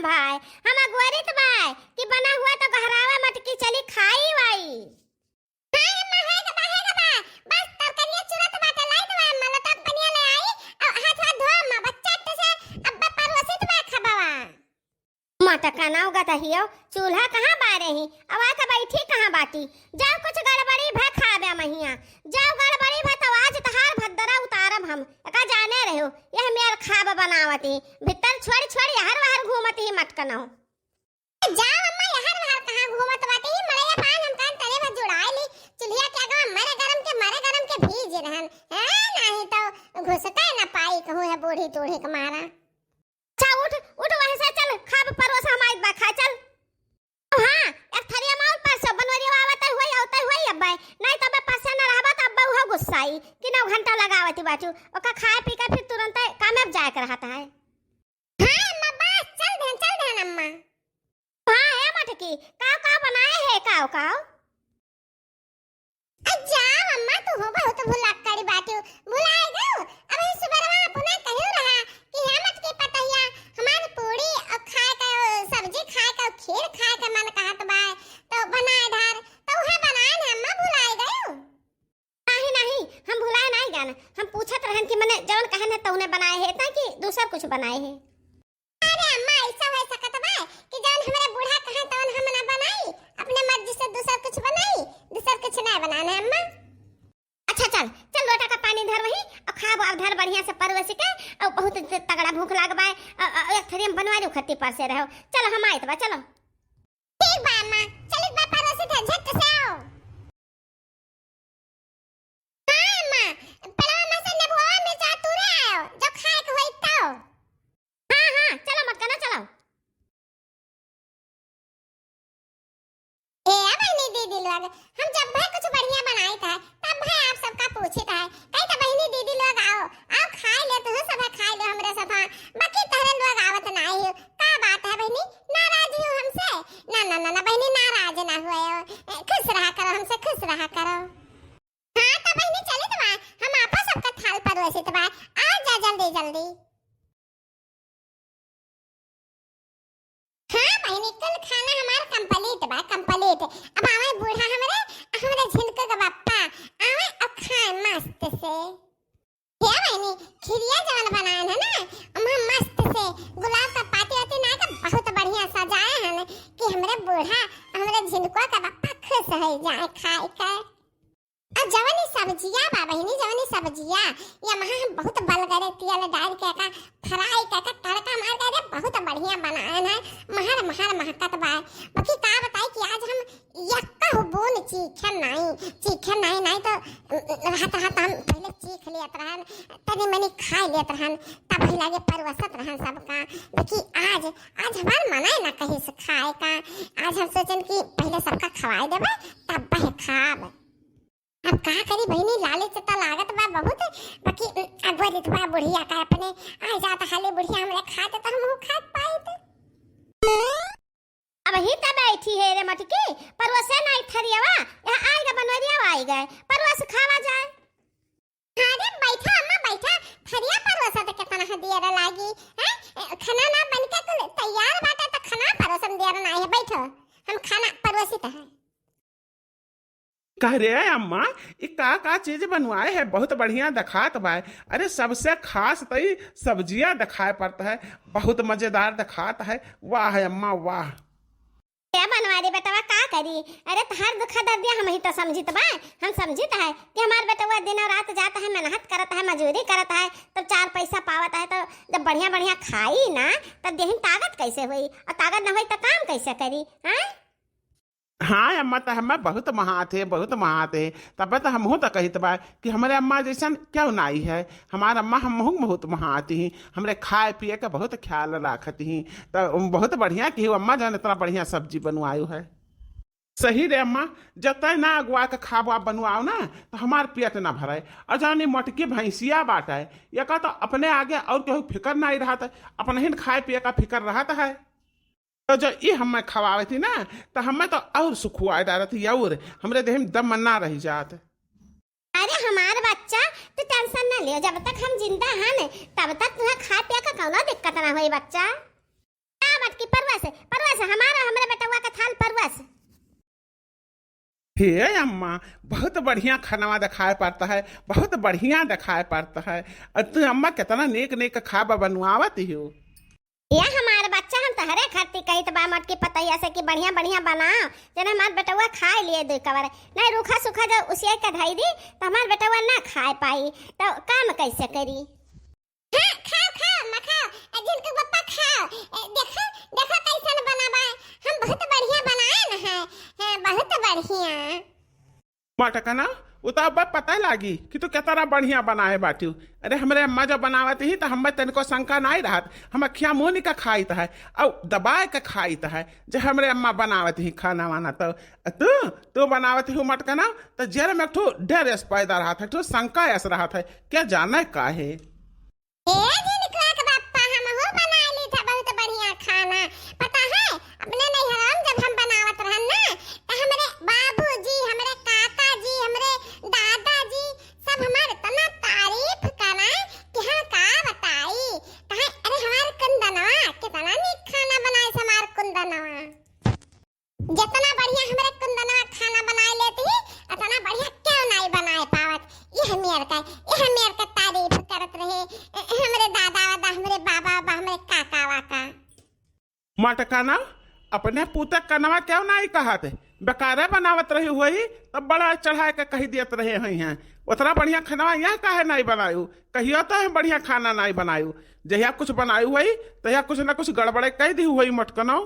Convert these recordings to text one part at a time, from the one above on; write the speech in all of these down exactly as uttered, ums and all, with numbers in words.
भाई, हम अगोरित बाय कि बना हुआ तो गहरावा मटकी चली खाई वाई। हाँ, अम्मा, है के बा, है के बा। बस तरकरिया चुरत बाटे, लाई दे बा, अम्मा, लोटा पनिया ले आई, अउ हाथ, हाथ धो, अम्मा, बच्चा अट्टे से, अब परोसित बा खबवा। मटका ना उगत हियो, चूल्हा कहाँ बारे ही, अब आके बैठी कहाँ बाटी? जाओ कुछ गड़बड़ी भा खाबे महिया, जाओ गड़बड़ी भा तो आज तहार भद्दरा उतारब हम, एका जाने रहो, यह मेर खाब बनावत ही, भीतर छोड़ी छोड़ी हर वहर घूमत ही मटकनौ। जाओ अम्मा, यहर वहर कहाँ घूमत बाटे? ई मड़ैया पान हम कान तले भर जुड़ाए ली। चुल्हिया के आगवा मरे गरम के, मरे गरम के भीज रहन। हैं, नाही तो घुसते न पाई कहूँ है बूढ़ी टूढ़ी के मारा। अच्छा उठ, उठ वहीं से चल, खाब परोस हम आइत बा, खा चल। हाँ, एक थरिया में और परसो बनवरिया आवत हुई, आवत हुई अब्बा। नहीं तब परसे न रहबा त अब्बा उहो गुस्साई कि नौ घंटा लगावती बाटू। ओका खाए पी के फिर तुरंत कामे जाए के रहत है। हाँ अम्मा, बस चल देन, चल देन अम्मा। हाँ, ए मटकी, काव काव बनाए है, काव काव? अ, जाओ अम्मा, तू हो बहुत भुलक्कड़ी बाटू, भुलाए गयो। अबही सुबेरवा अपना कहियो रहा कि हे मटकी पतहिया, हमार पूड़ी अउ खाए का, सब्जी खाए का, खीर खाए का मन कहत बा, तो बनाए धर, तो उहे बनाए न अम्मा, भुलाए गयो। नाही, नाही, हम भुलाए नाही गन। हम पूछत रहन कि मने जवन कहन है तउने बनाए है, ताकि दूसर कुछ बनाए है। अरे अम्मा, ऐसा हो सकत बा कि जवन हमरे बूढ़ा कहे तवन हम ना बनाई, अपने मर्जी से दूसर कुछ बनाई, दूसर कुछ ना बनाना अम्मा। अच्छा चल, चल लोटा का पानी धर वहीं और खाब अब धर बढ़िया से परोस के, और बहुत तगड़ा भूख लाग बा, अ, अ, एक थरिया में बनवारी उखट्टी पर से रहो। चलो हम आइत बा, चलो। ठीक बा अम्मा, चलित बा परोसित है, झट से आओ। हाँ अम्मा, पेड़वा में से नेबुआ मिर्चा तूरे आयो, जो खाए के होई तो। हाँ, हाँ, चलो मटकना चलो। ए बहिनी दीदी लोग, हम जब भी कुछ बढ़िया बनाइत है, तब भी आप सबका पूछित है, कही तो बहिनी दीदी लोग आओ, आओ खाए ले, तू सब खाए ले हमरे साथ, बाकी तहरे लोग आवत नाही हो, का बात है बहिनी, नाराज हो हमसे? ना, ना, ना, ना बहिनी, नाराज ना हुए हो, ए, खुश रहा करो हमसे, खुश रहा करो। हाँ, तो बहिनी चलित बा, हम आपा सबका थाल परोसित बा, आ जा जल्दी, जल्दी। हाँ बहिनी, कुल खाना हमार complete बा, complete। अब आवे बूढ़ा हमरे, हमरे झिनको के बप्पा, आवे और खाए मस्त से। हे बहिनी, खिरिया जवन बनाए है ना, ओमा मस्त से गुलाब का पाती वाती ना के बहुत बढ़िया सजाए हैं कि हमरे बूढ़ा, हमरे झिनको का बप्पा खुश है जाए खाए के। आ जवन ई सब्जिया बा बहिनी, जवन ई सब्जिया, ये महा हम बहुत बलगरे तेल डाल के का fry के का तड़का मार के, अरे बहुत बढ़िया बनाए है, महर महर महकत बा। बाकी का बताई कि आज हम यक्का बून चीखे नाई, चीखे नाई, नाई तो, अ, अ, रहत, रहत हम पहले चीख लेत रहन, तनी मनी खाए लेत रहन, तब ही लागे परोसत रहन सबका। देखी आज, आज हमार मना ना कहीं से खाए का, आज हम सोचन कि पहले सबका खवाए देबे, तब बह खाब। अब का करी बहिनी, लालच त लागत बा बहुत, बाकी, उम, अगोरित बा बुढ़िया का अपने, आ जात हाले बुढ़िया हमरे खात त हमहू खात पाइत। अबही त बैठी है रे मटकी, परोसे नाई थरियावा, यहाँ आइगा बनवरिया आइगा, परोस खावा जाए। अरे बैठा अम्मा बैठा, थरिया परोसा त कितना है देर लागी, हैं? ए, खाना ना बन के कुल तैयार बाटे त खाना परोसम देर ना है, बैठो, हम खाना परोसित है। कह रे अम्मा, ई का का चीज बनवाए है? बहुत बढ़िया देखात बा। अरे सबसे खास त ई सब्जिया देखाए पड़त है, बहुत मजेदार देखात है। वाह अम्मा वाह। ए बनवारी बेटवा का करी? अरे तहार दुखा दर्दिया हमही त समझित बा, हम समझित है कि हमार बेटवा दिनों रात जात है, मेहनत करत है, मजूरी करत है, तब चार पैसा पावत है, तो जब बढ़िया बढ़िया खाई ना, तब देहिन ताकत कैसे होई? और ताकत ना होई त काम कैसे करी? हैं? हाँ अम्मा, त हमें बहुत महात है, बहुत महात है। तबे त हमहू त कहित बा कि हमरे अम्मा जैसन क्यों नाई है। हमार अम्मा हमहू बहुत महात ही, हमरे खाए पिए के बहुत ख्याल राखत ही। त बहुत बढ़िया कि अम्मा जौन इतना बढ़िया सब्जी बनवायु है। सही रे अम्मा, जतै ना अगुआ के खाब वाब बनवाओ ना, त हमार पेट ना भरे। और जौन ई मोटकी भैंसिया बाटे, एका त अपने आगे और केहू फिकर नाई रहत, अपनहिन खाए पिए का फिकर रहत है। तो जो ई हमें खवावत ही ना, तो हमें तो और सुखुआए डारत ही, और हमरे देह में दम ना रह जात। अरे हमार बच्चा, तू tension ना लियो, जब तक हम जिंदा हन, तब तक तुहे खाए पिए का कौनो दिक्कत ना होई बच्चा। ना मटकी परवस, परवस, हमारा, हमरे बेटवा का थाल परवस। हे अम्मा, बहुत बढ़िया खानवा देखाए पड़ता है, बहुत बढ़िया देखाए पड़ता है। और तू अम्मा कितना नीक नीक खाबा बनवावत हो। ए हमार बच्चा, हम तहरे खातिर कहित बा मटकी पतैया से कि बढ़िया बढ़िया बनाओ, जने हमार बेटवा खाए लिए दो कवर। नहीं, रूखा सूखा जब उसिया के धई दी, तो हमार बेटवा ना खाए पाई, तो काम कैसे करी? हाँ, खाओ, खाओ, अम्मा, खाओ। ए, झिनकू बप्पा, खाओ। ए, देखो, देखो कैसन बना बा। हम बहुत बढ़िया बनाए न है। हाँ, बहुत बढ़िया। मटकना, उ तो अब पता लागी कि तू केतना बढ़िया बनाए बाटिउ। अरे, हमरे अम्मा जब बनावत ही, तो हमें तनिको शंका नाई रहत। हम अखिया मून के खाइत है, और दबाए के खाइत है, जे हमरे अम्मा बनावत ही खाना वाना। तो तू, तू बनावत ही मटकना, तो जेर में एक ठो डर अस पैदा रहत है, एक ठो शंका अस रहत है, क्या जाने का है। ए झिनकुआ के बप्पा, हमहू बनाए ली था बहुत बढ़िया खाना। पता है, अपने नैहरा में जब हम बनावत रहन ना, त हमरे बाबूजी, हमरे काका जी, हमरे दादाजी सब हमार इतना तारीफ कराए कि हम का बताई। कहे, "अरे हमार कुंदनवा, कितना नीक खाना बनाए हमार कुंदनवा।" जितना बढ़िया हमरे कुंदनवा खाना बनाए लेत ही, उतना बढ़िया क्यों नाई बनाए पावत। यह मेर का, यह मेर का तारीफ करत रहे, ए, हमरे दादा वादा, हमरे बाबा वाबा, हमरे काका वाका। मटकना, अपने पूते कनवा क्यों नाई कहत? बेकारे बनावत रही हुई, तब बड़ा चढ़ाए के कही दियत रहे हुई हैं। उतना बढ़िया खनवा यहाँ काहे नाई बनायु? कहियो तो हम बढ़िया खाना नाई बनायु। जहिया कुछ बनायु हुई, तहिया कुछ न कुछ गड़बड़े कह दी हुई मटकनो।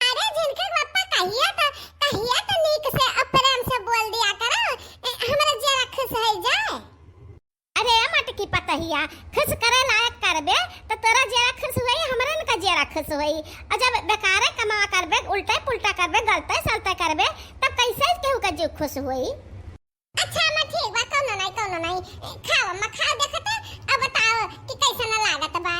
अरे झिनकू बप्पा, कहिया त, कहिया त नीक से अउ प्रेम से बोल दिया करो, ए, हमरा जियरा खुश होइ जाए। अरे मटकी पतहिया, खुश करे लायक करबे त तोरा जियरा खुश होई, हमरन का जियरा खुश होई। अउ जब बेकारे कमावा करबे, उल्टे पुल्टा करबे, गलते सलते करबे, तब कैसे केहू का जीव खुश होई? अच्छा अम्मा, ठीक बा, कौनो नहीं, कौनो नहीं। खाओ अम्मा, खाओ, देखत अब बताओ कि कैसन लागत बा।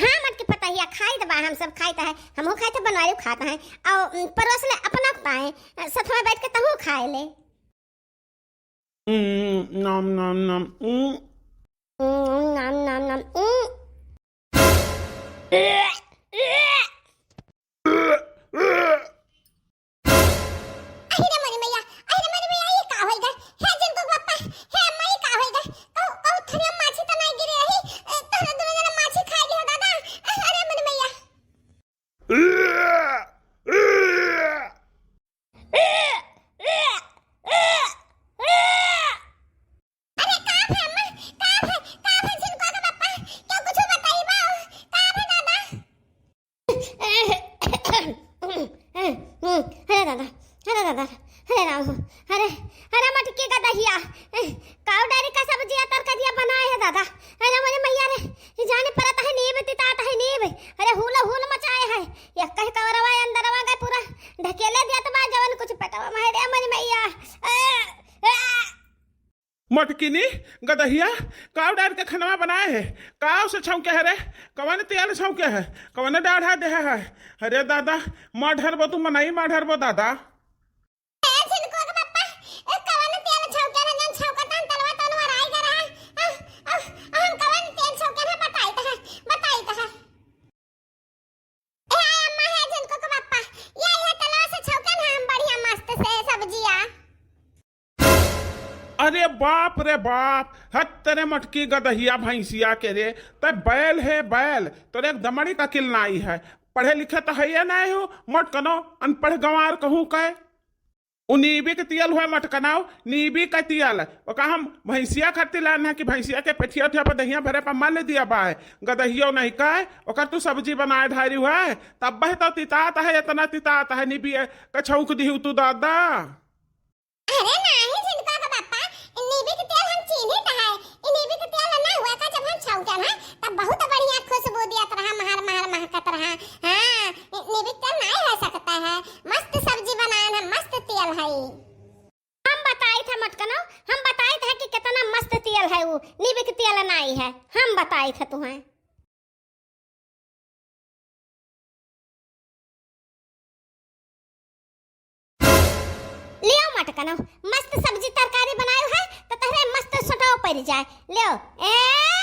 हाँ, मटकी पतहिया, खाइत बा, हम सब खाइत है, हमहू खाइत है, बनवारी खात है, और, उम, परोस ले अपना पाए, सथवा बैठ के तहू खाए ले। उम, नाम, नाम, नाम, उम। उम, नाम, नाम, नाम, उम। अहि रे मोरी मैया, अहि रे मोरी मैया, ई का होइ गए? हे झिनकू बप्पा, हे अम्मा, ई का होइ गए? कहू, कहू थोड़ी माछी त नाई गिरे रही, ए, तोहरा दुनो जना माछी खाइ लिहो दादा। अहि रे मोरी मैया। अरे का भे अम्मा, का भे, का भे झिनकू के बप्पा, क्यों कुछ बताई बा? का भे दादा? अरे दादा, अरे दादा, अरे राम हो, अरे, अरे मटकी का दहिया, काव डारी का सब्जिया तरकरिया बनाए है दादा। अरे मोरे मैया रे, ई जाने परत है नीब, तितात है नीब। अरे हुल हुल मचाए है, या कह कवरवा अंदरवा गए पूरा ढकेले दिया तो बा जवन कुछ पेटवा में है रे मोरे मैया। अ, अ। मटकिनी, गदहिया, काव डार के खनवा बनाए है? काव से छौंके है रे? कवन तेल छौंके है? कवन डाढ़ा देह है? अरे दादा, माँ ढरबो तू मनई, माँ ढरबो दादा। ए, झिनकू के बप्पा, ए, कवन तेल छौंके है? जन छौंका तन तलवा तन वराई गरा है। आ, आ, आ, हम कवन तेल छौंके है? बताई त है, बताई त है। ए अम्मा, हे झिनकू के बप्पा, या, या तलवा से छौके ना हम बढ़िया मस्त से सब्जिया। अरे बाप रे बाप, हत तेरे मटकी गदहिया भैंसिया के रे, तै बैल है बैल, तोरे एक दमड़ी का अकिल नाई है, पढ़े लिखे तो है ये नाई हो, मटकनो अनपढ़ गंवार कहूँ कै। उ नीबी के तियल हुए मटकनाओ, नीबी के तियल। ओका हम भैंसिया खातिर लान है कि भैंसिया के पेठिया उठिया पर दहिया भरे पर मल दिया बाय। गदहियो नहीं काय, ओकर तू सब्जी बनाए ढारी हुए। तब बह तो तितात है, इतना तितात है, नीबी के छौंक दिहु तू दादा। अरे नाही झिनका के बप्पा, नीबी के तेल हम चीन्हित है। ई नीबी के तेल ना हुआ का जब हम छौंकन है, तब बहुत बढ़िया खुशबू दियत रहा, महर महर महकत रहा। हाँ, नीबी के तेल नहीं हो सकता है। मस्त सब्जी बनाए है, मस्त तेल है। हम बताइत है मटकनो, हम बताइत है कि कितना मस्त तेल है उ, नीबी के तेल नाई है, हम बताइत है तुहें। लियो मटकनो, मस्त सब्जी तरकारी बनायो है, तो तहरे मस्त सोटो पड़ जाए। लियो, ए